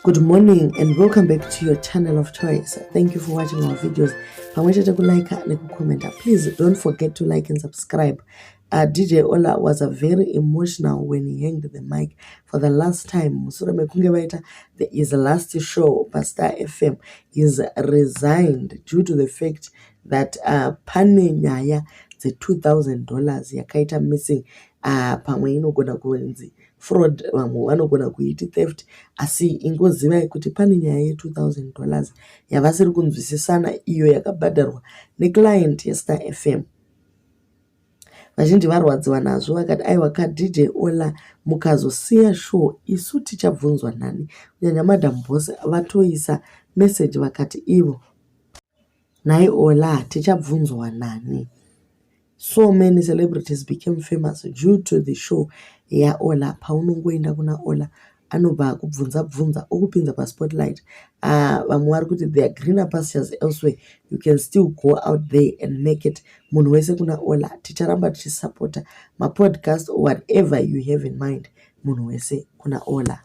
Good morning and welcome back to your channel of choice. Thank you for watching our videos. Pamwe chete kulike nekucomment. Please don't forget to like and subscribe. DJ Ola was a very emotional when he hanged the mic for the last time. Mushure mekunge vaita his last show paStar FM. He's resigned due to the fact that pane nyaya dze$2000 yakaita missing. Pamwe inogona kunzi fraud, vamwe vanogona kuiti theft, asi ingozivai kuti pane nyaya ye$2000 yavasiri kunzwisisana, iyo yakabhadharwa neclient yeStar FM. Vazhinji varwadziwa nazvo, vakati aiwa kaDJ Ola, mukazosiya show isu tichabvunzwa nani? Kunyanya Madam Boss vatoisa meseji vakati ivo, "Nhai Ola, tichabvunzwa nani?" So many celebrities became famous due to the show yaOla. Paunongoenda kuna Ola, anobva akubvunza bvunza, okupinza paspotlight. Vamwe vari kuti there are greener pastures elsewhere, you can still go out there and make it. Munhu wese kuna Ola. Ticharamba tichisapota mapodcast or whatever you have in mind. Munhu wese kuna Ola.